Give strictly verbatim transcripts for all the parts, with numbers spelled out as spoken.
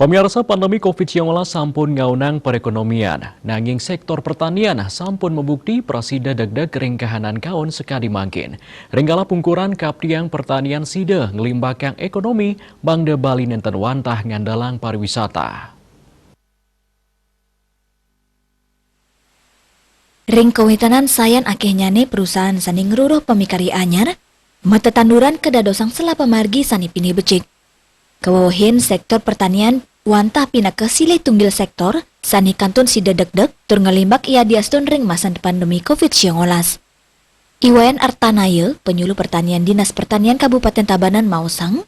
Pamiarsa, pandemi covid sembilan belas sampun ngaunang perekonomian, nanging sektor pertanian sampun mabukti prasida degdeg ring kahanan kaon sakadi mangkin. Ring galah pungkuran, kaptiang pertanian sida nglimbakang ekonomi, mangda Bali nenten wantah ngandelang pariwisata. Ring kawéntenan sayan akéhnyané perusahaan sané ngruruh pamikarya anyar, matetanduran kadadosang selah pamargi sané pinih becik. Kawewehin sektor pertanian wantah pinaka silih tunggil sektor sané kantun sida degdeg tur nglimbak yadiastun ring masan pandemi covid sembilan belas. I Wayan Artanaya, penyuluh pertanian Dinas Pertanian Kabupaten Tabanan maosang,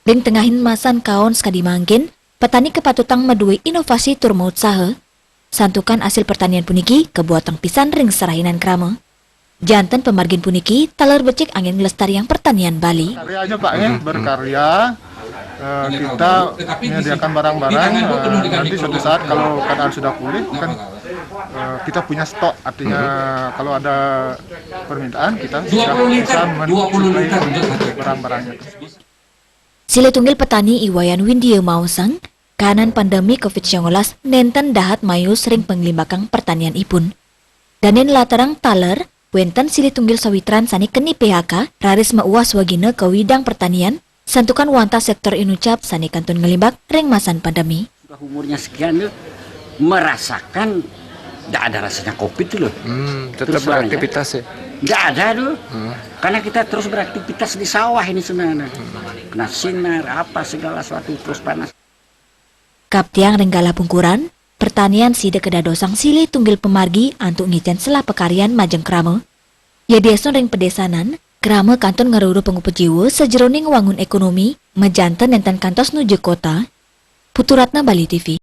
ring tengahin masan kaon sakadi mangkin, petani kapatutang madué inovasi tur mautsaha, santukan asil pertanian puniki kabuatang pisan ring sarahinan krama. Janten pamargin puniki taler becik anggén nglestariang pertanian Bali. Karyanya, Pak, ya, berkarya. Eh, kita menyediakan barang-barang, eh, nanti suatu saat kalau keadaan sudah pulih, kan, eh, kita punya stok. Artinya, kalau ada permintaan, kita sudah bisa mensuplai barang-barangnya. Silih tunggil petani I Wayan Windia maosang, kahanan pandemi covid sembilan belas nenten dahat mayus ring panglimbakang pertanianipun. Dané nlatarang taler, wénten silih tunggil sawitran sané keni P H K, raris mauah swagina ka widang pertanian, santukan wantah sektor inucap sané kantun nglimbak ring masan pandemi. Sudah umurnya sekian tuh, merasakan nggak ada rasanya covid tuh loh. Hmm, tetap beraktivitas ya? Nggak ada tuh. Hmm. Karena kita terus beraktivitas di sawah ini sebenarnya. Kena sinar, apa segala sesuatu terus panas. Kaptiang ring galah pungkuran, pertanian sida kadadosang silih tunggil pamargi antuk ngicén selah pakaryan majeng krama. Yadiastun ring padésanan, krama kantun ngruruh pangupa jiwa sajeroning wangun ekonomi, majanten nenten kantos nuju kota. Putu Ratna, Bali T V.